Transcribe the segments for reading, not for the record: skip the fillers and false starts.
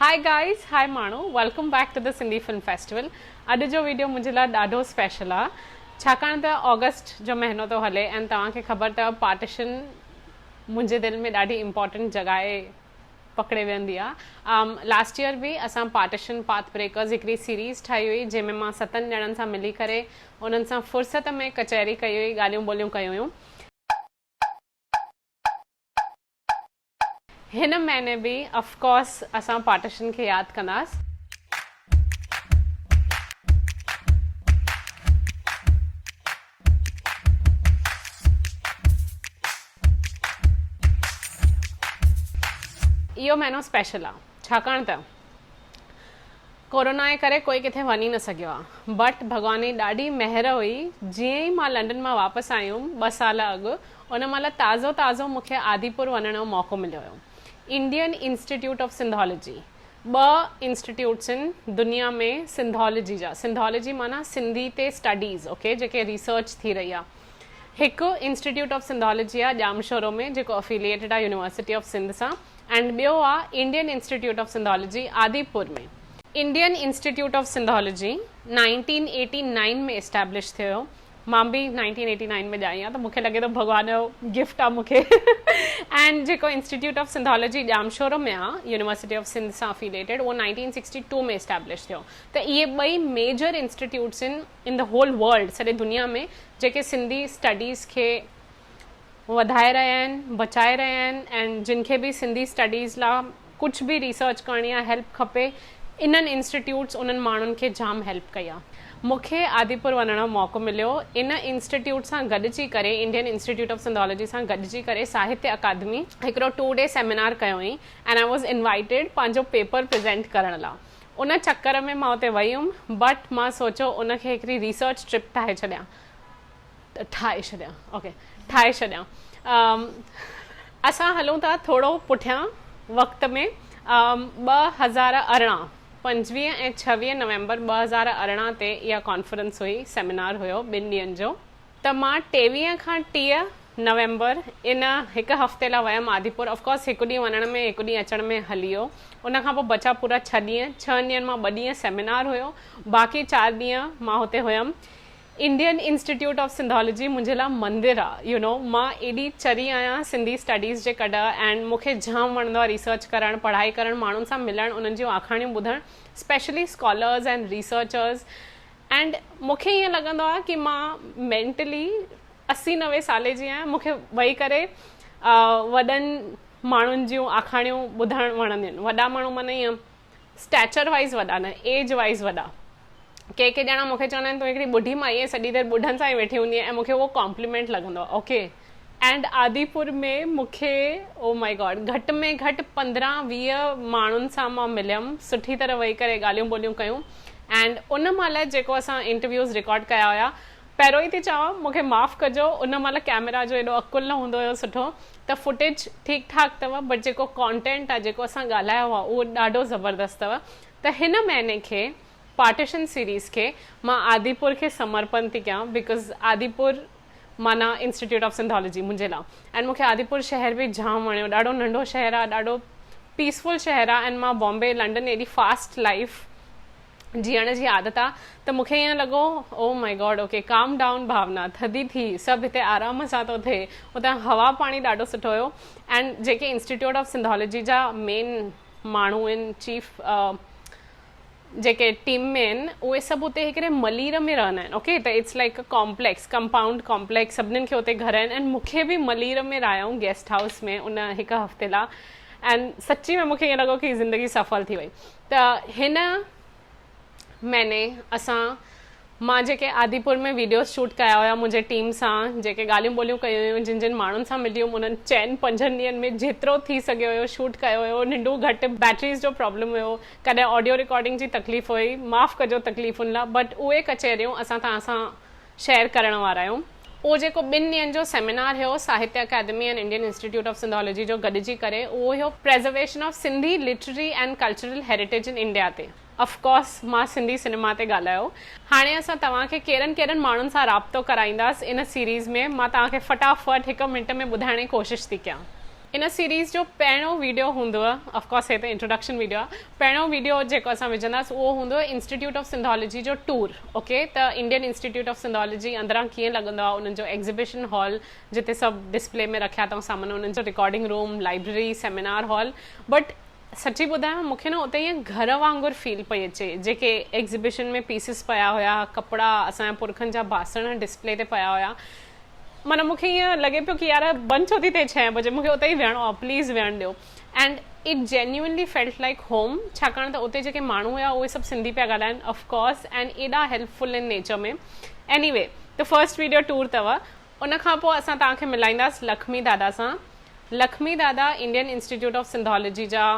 High guys high ماڻهو welcome back to the Sindhi film festival اڄ جو video منهنجي لاء ڏاڍو اسپيشل آ ڇاڪاڻ ته آگسٽ جو مهينو ٿو هلي ۽ توهان کي خبر اٿو پارٽيشن منهنجي دل ۾ ڏاڍي امپارٽنٽ جڳهه پڪڙي ويهندي آ لاسٽ ييئر به اسان پارٽيشن پاٿ بريڪرز هڪڙي سيريز ٺاهي هئي جنهن ۾ مان ستن ڄڻن سان ملي ڪري انهن سان فرصت ۾ ڪچهري ڪئي هئي ڳالهيون ٻولهيون ڪيون هيون. هن مهيني به اف ڪورس اسان پارٽيشن کي ياد ڪنداس. اهو مهينو اسپيشل آ ڇاڪاڻ ته ڪورونا جي ڪري ڪوئي ڪٿي وڃي نه سگهيو آ بٽ ڀڳوان جي ڏاڍي مهر هئي جيئن ئي مان لنڊن مان واپس آيم ٻه سال اڳ ان مهل تازو تازو مون کي آديپور وڃڻ جو موقعو مليو هيو انڊين انسٽيٽيوٽ آف سنڌالاجي ٻه انسٽيٽيوٽس آهن دنيا ۾ سنڌالاجي جا سنڌالاجي معنيٰ سنڌي تي اسٽڊيز اوڪي جيڪي ريسرچ ٿي رهي آ هڪ انسٽيٽيوٽ آف سنڌالاجي آ ڄامشورو ۾ جيڪو افيليٽيڊ آ يونيورسٽي آف سنڌ سان اينڊ ٻيو آ Indian institute of Sindhology Adipur ۾. Indian institute of Sindhology 1989 ۾ establish ٿيو هيو مان به 1989 ۾ ڄائي آهيان ته مونکي لڳي ٿو ڀڳوان جو گفٽ آ مونکي اينڊ جيڪو انسٽيٽيوٽ آف سنڌالاجي ڄامشورو ۾ آ يونيورسٽي آف سنڌ سان افيليٽيڊ اهو 1962 ۾ اسٽيبلش ٿيو ته اهي ٻئي ميجر انسٽيٽيوٽس آهن ان the whole world سڄي دنيا ۾ جيڪي سنڌي اسٽڊيز کي وڌائي رهيا آهن بچائي رهيا آهن ۽ جن کي به سنڌي اسٽڊيز لا ڪجهه به ريسرچ ڪرڻي آهي هيلپ کپي انهن انسٽيٽيوٽس انهن ماڻهن کي جام هيلپ ڪئي آهي مون کي آديپور وڃڻ جو موقعو مليو ان انسٽيٽيوٽ سان گڏجي ڪري انڊين انسٽيٽيوٽ آف سنڌالاجي سان گڏجي ڪري ساهتيه اڪادمي هڪڙو ٽو ڊي سيمينار ڪيو هئي اينڊ I was invited پنهنجو پيپر پريزنٽ ڪرڻ لا ان چڪر ۾ مان اتي وئي هيم بٽ مان سوچيو ان کي هڪڙي ريسرچ ٽرپ ٺاهي ڇڏيان ٺاهي ڇڏيان اوڪي ٺاهي ڇڏيان اسان هلون ٿا ٿورو پٺيان وقت ۾ 2018 25 ۽ 26 نومبر 2018 تي اها ڪانفرنس هئي سيمينار هيو ٻن ڏينهن جو ته مان 23 کان 30 نومبر ان هڪ هفتي لاء ويم آديپور آف ڪورس هڪ ڏينهن وڃڻ ۾ هڪ ڏينهن اچڻ ۾ هلي ويو ان کان پوء بچا پورا ڇهه ڏينهن ڇهن ڏينهن مان ٻه ڏينهن سيمينار هيو باقي چار ڏينهن مان هتي هيم انڊين انسٽيٽيوٽ آف سنڌالاجي منهنجي لاء مندر آ يو نو مان ايڏي چري آهيان سنڌي اسٽڊيز جي ڪڍ اينڊ مون کي جام وڻندو آ ريسرچ ڪرڻ پڙهائي ڪرڻ ماڻهن سان ملڻ انهن جون آکاڻيون ٻڌڻ specially scholars and researchers and مون کي ائين لڳندو آ ڪي مان مينٽلي 80 90 سالي جي آهيان مون کي ويهي ڪري وڏن ماڻهن جون آکاڻيون ٻڌڻ وڻنديون آهن وڏا ماڻهو معنيٰ ائين اسٽيچر وائيز وڏا نه ايج وائيز وڏا. ڪي ڪي ڄڻا مون کي چوندا آهن تون هڪڙي ٻڍي مائي آهين سڄي دير ٻڍن سان ئي ويٺي هوندي آهين ۽ مون کي اهو ڪامپليمينٽ لڳندو آهي اوڪي. اينڊ آديپور ۾ مون کي او مائي گاڊ گهٽ ۾ گهٽ 15 20 ماڻهن سان مان مليم سٺي طرح ويهي ڪري ڳالهيون ٻولهيون ڪيون اينڊ ان مهل جيڪو اسان انٽرويوز رڪارڊ ڪيا هيا پهريون ئي ٿي چوان مون کي معاف ڪجو ان مهل ڪيميرا جو ايڏو عقل نه هوندو هيو سٺو ته فوٽيج ٺيڪ ٺاڪ اٿو بٽ جيڪو ڪانٽينٽ آ جيڪو اسان ڳالهايو آ اهو ڏاڍو زبردست اٿو ته هن مهيني کي پارٽيشن سيريز کي مان آديپور کي سمرپن ٿي ڪيان because Adipur معنيٰ انسٽيٽيوٽ آف سنڌالاجي منهنجي لاء ۽ مون کي آديپور شهر به جام وڻيو ڏاڍو ننڍو شهر آ ڏاڍو پيسفل شهر آ ۽ مان بامبي لنڊن ايڏي فاسٽ لائف جيئڻ جي عادت آ ته مون کي ائين لڳو او مائي گاڊ اوڪي ڪام ڊائون ڀاونا ٿڌي ٿي سڀ هتي آرام سان ٿو ٿئي اتان هوا پاڻي ڏاڍو سٺو هيو اينڊ جيڪي انسٽيٽيوٽ آف سنڌالاجي جا مين ماڻهو آهن چيف جيڪي ٽيم ۾ آهن اهي سڀ اتي هڪڙي ملير ۾ رهندا آهن اوڪي ته it's like a complex compound complex سڀنين کي اتي گهر آهن اينڊ مون کي به ملير ۾ رهايائون گيسٽ هائوس ۾ ان هڪ هفتي لاء اينڊ سچي ۾ مون کي ائين لڳو ڪي زندگي سڦل ٿي وئي ته هن مهيني اسان مان جيڪي آديپور ۾ ويڊيوز شوٽ ڪيا هيا منهنجي ٽيم سان جيڪي ڳالهيون ٻولهيون ڪيون هيون جن جن ماڻهن سان ملي هيم انهن چئن پنجن ڏينهن ۾ جيترو ٿي سگهيو هيو شوٽ ڪيو هيو ننڊون گهٽ بيٽريز جو پرابلم هيو ڪڏهن آڊيو رڪارڊنگ جي تڪليف هئي معاف ڪجو تڪليفن لا بٽ اهي ڪچهريون اسان توهان سان شيئر ڪرڻ وارا آهيون. اهو جيڪو ٻن ڏينهن جو seminar have Sahitya Akademi ۽ Indian institute of Sindhology جو گڏجي ڪري اهو هيو preservation of Sindhi literary and cultural heritage in India تي. آف ڪورس مان سنڌي سئنيما تي ڳالهايو. هاڻي اسان توهان کي ڪهڙن ڪهڙن ماڻهن سان رابطو ڪرائينداس ان سيريز ۾ مان توهان کي فٽافٽ هڪ منٽ ۾ ٻڌائڻ جي ڪوشش ٿي ڪيان. ان سيريز جو پهريون ويڊيو هوندو، آف ڪورس هي ته انٽروڊڪشن ويڊيو آهي، پهريون ويڊيو جيڪو اسان وجهنداس اهو هوندو انسٽيٽيوٽ آف سنڌالاجي جو ٽور. اوڪي ته انڊين انسٽيٽيوٽ آف سنڌالاجي اندران ڪيئن لڳندو آهي، انهن جو ايگزيبيشن هال جتي سڀ ڊسپلي ۾ رکيا اٿئون سامان، انهن جو recording room, library, seminar hall. But سچي ٻڌايان مون کي نه اتي ائين گهر وانگر فيل پئي اچي، جيڪي ايگزيبيشن ۾ پيسز پيا هيا، ڪپڙا، اسان جا پرکن جا باسڻ ڊسپلي تي پيا هيا، معنيٰ مون کي ائين لڳي پيو ڪي يار بند ڇو ٿي ٿئي ڇهين بجي، مون کي اتي ئي ويهڻو آهي، پليز ويهڻ ڏيو. And it genuinely felt like home, ڇاڪاڻ ته اتي جيڪي ماڻهو هيا اهي سڀ سنڌي پيا ڳالهائن آف ڪورس اينڊ ايڏا helpful in nature ۾. Anyway ته فرسٽ ويڊيو ٽور اٿو. ان کان پوء اسان توهان کي ملائينداس لکمي دادا سان. لکمي دادا انڊين انسٽيٽيوٽ آف سنڌالاجي جا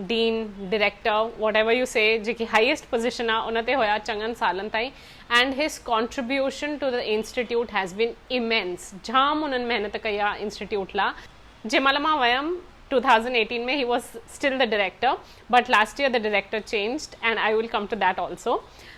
dean, director, whatever you say, جيڪي هائيسٽ پوزيشن آ ان تي هيا چڱن سالن تائين and his contribution to the institute has been immense. جام انهن محنت ڪئي آ انسٽيٽيوٽ لا. جنهن مهل مان ويم 2018 ۾ he was still the director but last year the director changed and I will come to that also.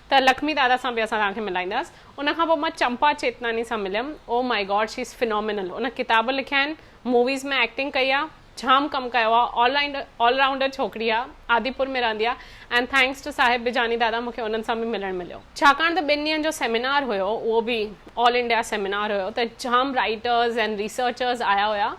ته لکمي دادا سان به اسان توهان کي ملائينداس. ان کان پوء مان چمپا چيتناني سان مليم، oh my God she is phenomenal, ان ڪتاب لکيا آهن، موويز ۾ ايڪٽنگ ڪئي آ، جام ڪم ڪيو آ، آل رائونڊر ڇوڪري آ، آديپور ۾ رهندي آ and thanks to Sahib Bijani دادا مون کي انهن سان به ملڻ مليو. ڇاڪاڻ ته ٻن ڏينهن جو سيمينار هيو، اهو به آل انڊيا سيمينار هيو ته جام رائيٽرز اينڊ ريسرچرز آيا هيا،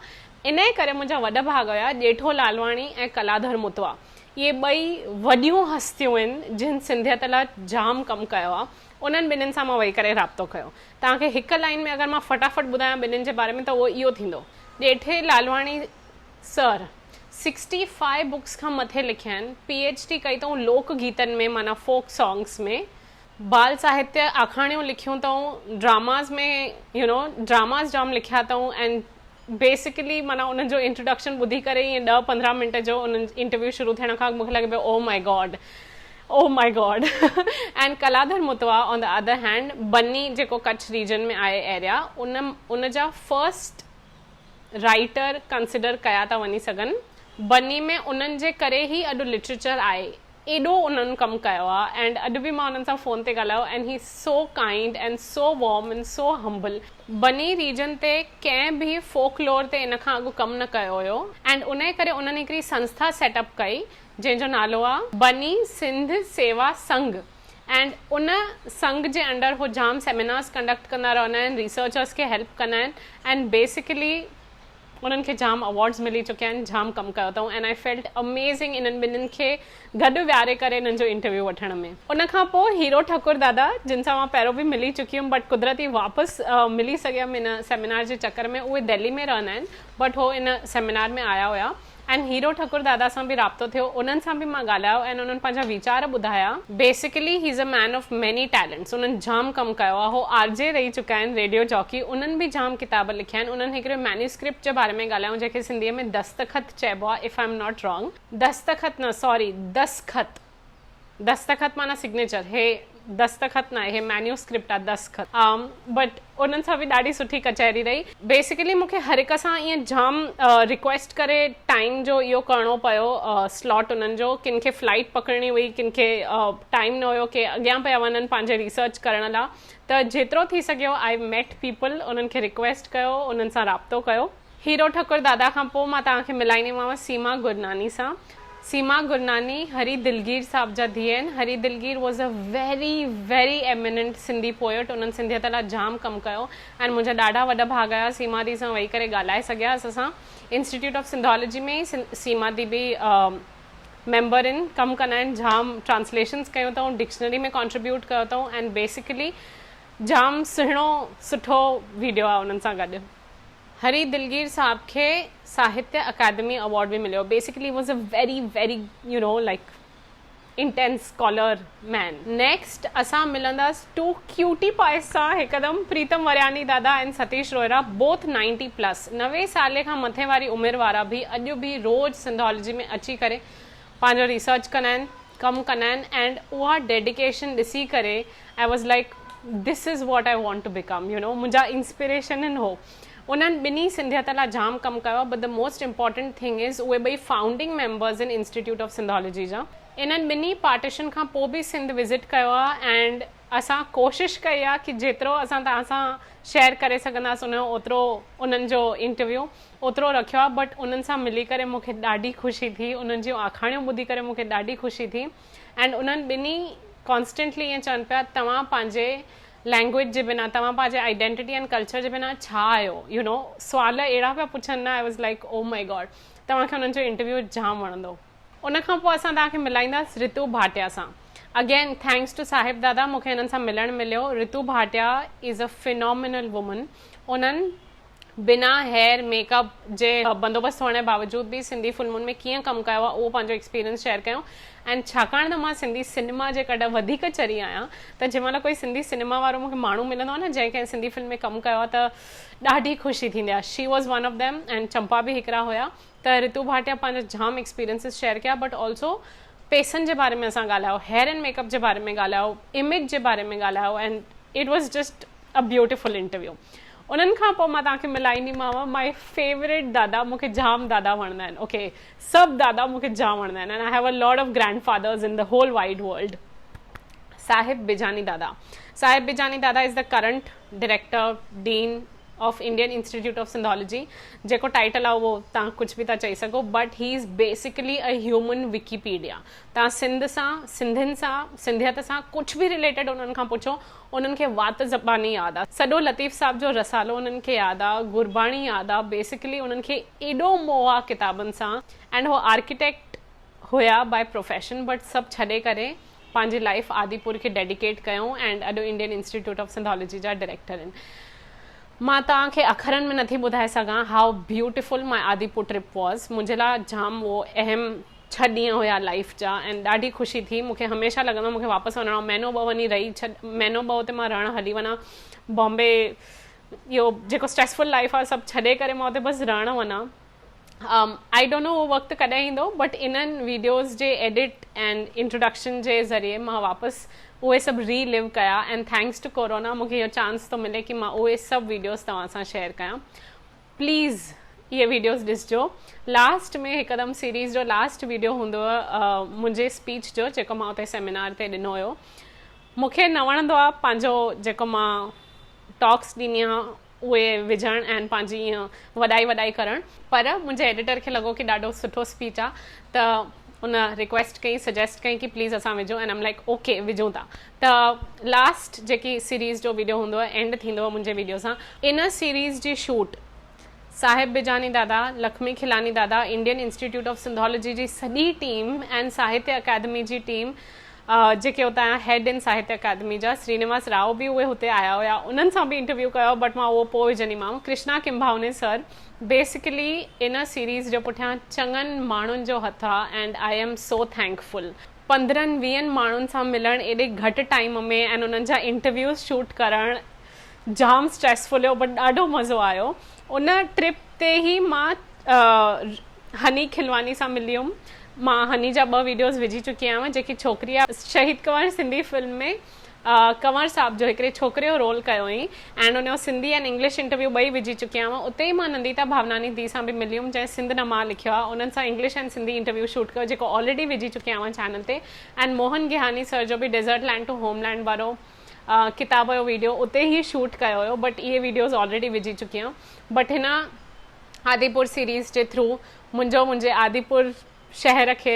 انهي ڪري منهنجا وڏا ڀاڳ هيا ڄيٺو لالواڻي ۽ ڪلاڌر متوا، اهي ٻئي وڏيون هستيون آهن جن سنڌيت لاء جام ڪم ڪيو آ، انهن ٻنهين سان مان ويهي ڪري رابطو ڪيو. توهان کي هڪ لائين ۾ اگر مان فٽافٽ ٻڌايان ٻنهين جي باري ۾ ته اهو اهو ٿيندو. ڄيٺي لالواڻي سر سڪسٽي فائيو بڪس کان مٿي لکيا آهن، پي ايڇ ڊي ڪئي اٿئون لوڪ گيتن ۾ معنيٰ فوڪ سانگس ۾، بال ساهتيه آکاڻيون لکيون اٿئون، ڊراماز ۾ يو نو ڊراماز جام لکيا اٿئون ۽ بيسيڪلي معنيٰ انهن جو انٽروڊڪشن ٻڌي ڪري ائين ڏهه 15 منٽ جو انهن انٽرويو شروع ٿيڻ کان اڳ مون کي لڳي پيو oh my God oh my God and Kaladhar Mutwa on the other hand Banni جيڪو ڪڇ ريجن ۾ آهي ايريا ان ان جا فرسٽ رائيٽر ڪنسيڊر ڪيا ٿا وڃي سگهن. بني ۾ انهن جي ڪري ئي اڄ لٽريچر آهي. ايڏو انهن ڪم ڪيو آ اينڊ اڄ به مان انهن سان فون تي ڳالهايو and he is so kind and so warm and so humble. Banni region تي ڪنهن به فوڪ لور تي ان کان اڳ ڪم نه ڪيو هيو اينڊ انهي ڪري انهن هڪڙي سنسٿا سيٽ اپ ڪئي جنهن جو نالو آ بني سنڌ سيوا سنگھ اينڊ ان سنگھ جي انڊر هو جام سيمينارز ڪنڊڪٽ ڪندا رهندا آهن ريسرچرز کي هيلپ ڪندا آهن اينڊ بيسيڪلي انهن کي جام اوارڊز ملي چڪيا آهن جام ڪم ڪيو اٿئون اينڊ I felt amazing انهن ٻنهين کي گڏ ويهاري ڪري انهن جو انٽرويو وٺڻ ۾. ان کان پوء هيرو ٺڪر دادا جن سان مان پهريون به ملي چڪي هيم بٽ قدرتي واپس ملي سگهيم ان سيمينار جي چڪر ۾ اهي دهلي ۾ رهندا آهن بٽ هو ان سيمينار ۾ آيا هيا اينڊ هيرو ٺڪر دادا سان به رابطو ٿيو انهن سان به مان ڳالهايو اينڊ انهن پنهنجا ويچار ٻڌايا. Basically he is a man of many talents انهن جام ڪم ڪيو آهي هو آر جي رهي چڪا آهن ريڊيو جاڪي انهن به جام ڪتاب لکيا آهن انهن هڪڙي مينيوسڪرپٽ جي باري ۾ ڳالهايو جنهن کي سنڌيء ۾ دستخط چئبو آهي if I am not wrong دستخط نه سوري دسخط دستخط معنيٰ سگنيچر، هي دستخط ناهي هي مينيوسڪرپٽ آ دسخط. بٽ انهن سان به ڏاڍي سٺي ڪچهري رهي. بيسيڪلي مون کي هر هڪ سان ائين جام ريڪويسٽ ڪري ٽائيم جو اهو ڪرڻو پيو سلاٽ انهن جو، ڪن کي فلائيٽ پڪڙڻي هئي ڪن کي ٽائيم نه هيو ڪي اڳيان پيا وڃن پنهنجي ريسرچ ڪرڻ لا ته جيترو ٿي سگهيو آئي ميٽ پيپل انهن کي ريڪويسٽ ڪيو انهن سان رابطو ڪيو. هيرو ٺڪر دادا کان پوء مان توهان کي ملائينديمانو سيما گرناني سان. سيما گرناني هري دلگير صاحب جا ڌيء آهن. Hari Dilgir was a very very eminent Sindhi poet انهن سنڌيت لاء جام ڪم ڪيو ۽ منهنجا ڏاڍا وڏا ڀاڳ هيا سيما the سان ويهي ڪري ڳالهائي سگهياس اسان. انسٽيٽيوٽ آف سنڌالاجي ۾ ئي سيما the به ميمبر آهن ڪم ڪندا آهن جام ٽرانسليشنس ڪيون اٿئون ڊڪشنري ۾ ڪانٽريبيوٽ ڪيو اٿئون ۽ بيسيڪلي جام سهڻو سٺو ويڊيو آهي انهن سان گڏ. هري دلگير صاحب کي ساهتيه اڪادمي اوارڊ به مليو basically was a very very you know like intense scholar man. Next اسان ملنداس ٽو ڪيوٽي پائس سان هڪدم پريتم ورياني دادا ۽ ستيش روهيرا بوٿ 90 پلس 90 سالي کان مٿي واري عمر وارا به اڄ به روز سنڌالاجي ۾ اچي ڪري پنهنجو ريسرچ ڪندا آهن ڪم ڪندا آهن اينڊ اها ڊيڊيڪيشن ڏسي ڪري I was like this is what I want to become you know منهنجا انسپريشن آهن هو انهن ٻنهي سنڌيت لاء جام ڪم ڪيو آهي but the most important thing is اهي ٻئي فائونڊنگ ميمبرز آهن انسٽيٽيوٽ آف سنڌالاجي جا. انهن ٻنهي پارٽيشن کان پوء به سنڌ وزٽ ڪيو آهي اينڊ. اسان ڪوشش ڪئي آ ڪي جيترو اسان توهان سان شيئر ڪري سگهنداس ان جو اوترو انهن جو انٽرويو اوترو رکيو آ بٽ انهن سان ملي ڪري مون کي ڏاڍي خوشي ٿي انهن جون آکاڻيون ٻڌي ڪري مون کي ڏاڍي خوشي ٿي اينڊ انهن ٻنهي ڪانسٽنٽلي ائين چون پيا توهان پنهنجي لينگويج جي بنا توهان پنهنجي آئيڊينٽٽي اينڊ ڪلچر جي بنا ڇا آهيو يو نو سوال اهڙا پيا پڇن نه I was like oh my God توهان کي انهن جو انٽرويو جام وڻندو. ان کان پوء اسان توهان کي ملائينداس رتو ڀاٽيا سان. اگين thanks two صاحب دادا مون کي هنن سان ملڻ مليو. Ritu Bhatia is a phenomenal woman. انهن بنا هيئر ميڪ اپ جي بندوبست هئڻ جي باوجود به سنڌي فلمن ۾ ڪيئن ڪم ڪيو آهي اهو پنهنجو ايڪسپيرينس شيئر ڪيو ۽ ڇاڪاڻ ته مان سنڌي سئنيما جي ڪڏ وڌيڪ چري آهيان ته جنهن مهل ڪوئي سنڌي سئنيما وارو مون کي ماڻهو ملندو آهي نه جنهن ڪنهن سنڌي فلم ۾ ڪم ڪيو آهي ته ڏاڍي خوشي ٿيندي آهي she was one of them ۽ Champa به هڪڙا هيا ته رتو ڀاٽيا پنهنجا جام ايڪسپيرينسز شيئر ڪيا بٽ آلسو پيسن جي باري ۾ اسان ڳالهايو هيئر اينڊ ميڪ اپ جي باري ۾ ڳالهايو اميج جي باري ۾ ڳالهايو and it was just a beautiful interview انهن کان پوء مان توهان کي ملائينديمانو مائي فيوريٽ دادا مون کي جام دادا وڻندا آهن اوڪي سڀ دادا مون کي جام وڻندا آهن and I have a lot of grandfathers in the whole wide world Sahib Bijani Dada Sahib Bijani Dada is the current director dean of Indian Institute of Sindhology جيڪو ٽائيٽل آهي اهو توهان ڪجهه به ٿا چئي سگهو but he is basically a human Wikipedia توهان سنڌ سان سنڌين سان سنڌيت سان ڪجهه به رليٽيڊ انهن کان پڇو انهن کي وات زباني ياد آهي سڄو لطيف صاحب جو رسالو انهن کي ياد آهي گرباڻي ياد آهي بيسيڪلي انهن کي ايڏو موهه آهي ڪتابن سان اينڊ هو آرڪيٽيڪٽ هيا باء پروفيشن بٽ سڀ ڇڏي ڪري پنهنجي لائيف آديپور کي ڊيڊيڪيٽ ڪيائون اينڊ اڄ انڊين انسٽيٽيوٽ آف سنڌالاجي جا ڊائريڪٽر آهن. مان توهان کي اکرن ۾ نٿي ٻڌائي سگهان how beautiful my Adipur trip was منهنجي لاء جام اهو اهم ڇهه ڏينهن هيا لائيف جا اينڊ ڏاڍي خوشي ٿي مون کي هميشه لڳندو هو مون کي واپس وڃڻو آهي مهينو ٻه وڃي رهي ڇڏ مهينو ٻه اتي مان رهڻ هلي وڃان بامبي اهو جيڪو اسٽريسفل لائيف آهي سڀ ڇڏي ڪري مان اتي بس رهڻ وڃان. I don't know اهو وقت ڪڏهن ايندو بٽ انهن ويڊيوز جي ايڊٽ اينڊ انٽروڊڪشن جي ذريعي مان واپس اهي سڀ ري لو ڪيا اينڊ thanks two corona مون کي اهو چانس ٿو ملي ڪي مان اهي سڀ ويڊيوز توهان سان شيئر ڪيان پليز اهي ويڊيوز ڏسجو لاسٽ ۾ هڪدم سيريز جو لاسٽ ويڊيو هوندو منهنجي اسپيچ جو جيڪو مان اتي سيمينار تي ڏنو هيو مون کي نه وڻندو آهي پنهنجو جيڪو مان ٽاڪس ڏيندي آهيان اهي وجهڻ ۽ پنهنجي ائين وڏائي وڏائي ڪرڻ پر منهنجي ايڊيٽر کي لڳو ڪي ڏاڍو سٺو اسپيچ آ ته ان ريڪويسٽ ڪئي سجيسٽ ڪئي ڪي پليز اسان وجهون اينڊ I'm like okay وجهون ٿا ته لاسٽ جيڪي سيريز جو ويڊيو هوندو اينڊ ٿيندو منهنجي ويڊيو سان ان سيريز جي شوٽ صاحب بجاني دادا، لکمي کلاني دادا، انڊين انسٽيٽيوٽ آف سنڌالاجي جي سڄي ٽيم ۽ ساهتيه اڪادمي جي ٽيم جيڪي اتان جا هيڊ آهن ساهتيه اڪادمي جا سرينواس رائو به اهي هتي آيا هيا انهن سان به انٽرويو ڪيو بٽ مان اهو پوء وجهنديمانو ڪرشنا ڪمڀاوني سر بيسيڪلي ان سيريز جو پٺيان چڱن ماڻهن جو هٿ آ and I am so thankful 15 ويهن ماڻهن سان ملڻ ايڏي گهٽ ٽائيم ۾ ۽ انهن جا انٽرويوز شوٽ ڪرڻ جام اسٽريسفل هيو بٽ ڏاڍو مزو آيو ان ٽرپ تي ئي مان هني کلواني سان ملي هيم مان هني جا ٻه ويڊيوز وجهي چڪي آهيان جيڪي ڇوڪري آهي شهيد ڪنور سنڌي فلم ۾ ڪنور صاحب جو هڪڙي ڇوڪري جو رول ڪيو هئين اينڊ ان جو سنڌي اينڊ انگلش انٽرويو ٻئي وجهي چڪي آهيان اتي ئي مان ننديتا ڀاوناني the سان به ملي هيم جنهن سنڌ نما لکيو آهي انهن سان English and Sindhi interview shoot ڪيو جيڪو آلريڊي وجهي چڪي آهيان چينل تي اينڊ موهن گيهاني سر جو به desert land to homeland وارو ڪتاب جو ويڊيو اتي ئي شوٽ ڪيو هيو بٽ اهي ويڊيوز آلريڊي وجهي چڪي آهيان بٽ هن آديپور سيريز جي ٿرو منهنجو منهنجي آديپور شهر کي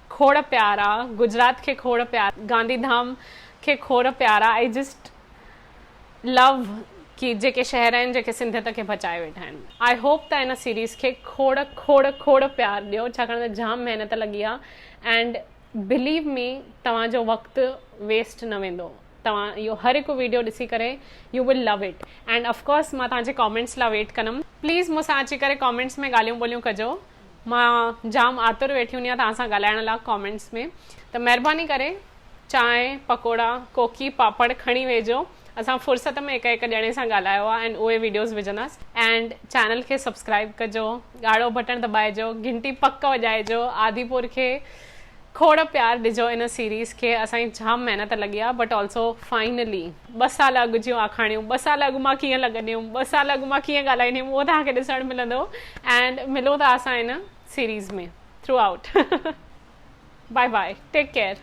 کوڙ پيار آ گجرات کي کوڙ پيار گانڌي ڌام کي کوڙ پيار آ I just لو ڪي جيڪي شهر آهن جيڪي سنڌيت کي بچائي ويٺا آهن I hope ته ان سيريز کي کوڙ کوڙ کوڙ پيار ڏيو ڇاڪاڻ ته جام محنت لڳي آ اينڊ بليو مي توهان جو وقت ويسٽ نه ويندو توهان اهو هر هڪ ويڊيو ڏسي ڪري you will love it and of course مان توهان جي ڪامينٽس لا ويٽ ڪندم پليز مون سان اچي ڪري ڪامينٽس ۾ ڳالهيون ٻولهيون ڪجو مان جام آتر ويٺي هوندي آهيان توهان سان ڳالهائڻ لا ڪامينٽس ۾ ته مهرباني ڪري چانهه پڪوڙا ڪوڪي پاپڙ کڻي ويهجو اسان فرصت ۾ هڪ هڪ ڄڻي سان ڳالهايو آهي ۽ اهي ويڊيوز وجهنداس اينڊ چينل کي سبسڪرائب ڪجو ڳاڙهو بٽڻ دٻائجو گهنٽي پڪ وڄائجو آديپور کي کوڙ پيار ڏجو ان سيريز کي اسان جي جام محنت لڳي آهي بٽ آلسو فائنلي ٻه سال اڳ جون آکاڻيون ٻه سال اڳ مان ڪيئن لڳندي هيم ٻه سال اڳ مان ڪيئن ڳالهائيندي هيم اهو توهان کي ڏسڻ ملندو اينڊ ملون ٿا اسان ان series ۾ throughout bye bye take care.